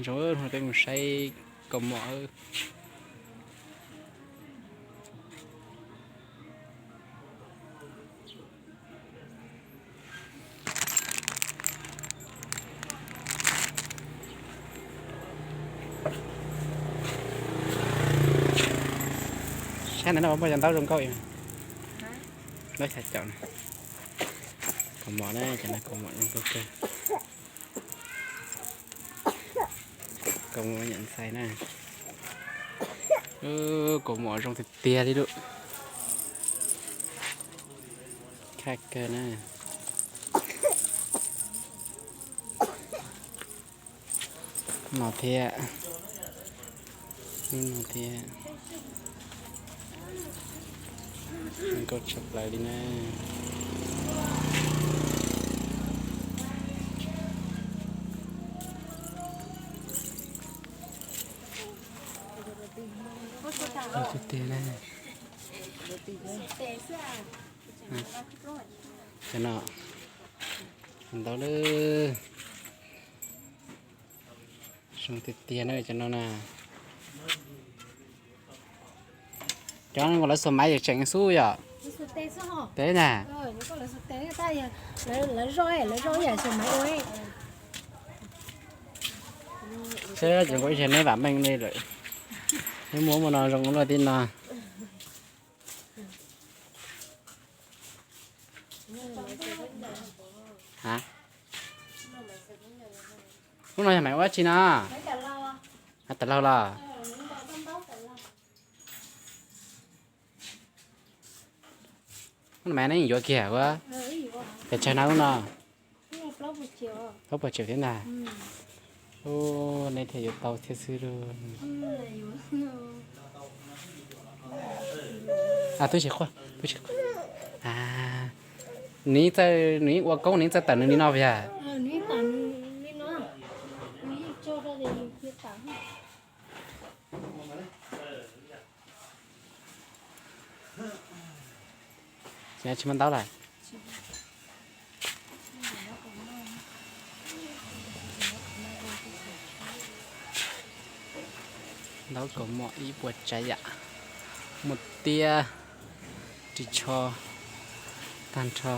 Zoo, peb mus saib kaus mom. Sab ntawd no puas muaj cov ntaub zoo nkauj li? Ntaub xya caum na. Kaus mom na, cov no kaus mom zoo nkauj kawg. Kaus mom nyuam ntxhais na. Kaus mom zoo tiag tiag li lawm. Khaj kawg na. No thiab. Lub no thiab. Zoo nkauj tshaj plaws li na. Tiag tiag na. Cov no ntau lawm. Zoo tiag tiag na cov no na. Cov no lawv xuas maiv yog tseem xub yom. Teb na. Seb ces kuv ib txhia neb vam meej li lawm. Neb muab muaj no zoo luaj tib no. Lub no yog maiv ua dab tsi no? Maiv tas laug los? Lub no maiv neb yuav kiag ua, pes tsawg na lub no? Plaub puas tseem thiab ntag. Neb thiaj yuav tau thiab xwb lauj. Twb tsis quaj, twb tsis quaj. Nws txawj, nws yeej ua koob, nws yeej txawj tawm nws li no yog. Tsis muaj ntaub lawm. Ntaub kaus mom ib puas tsav yam, muaj tiab, ris tsho tag nrho.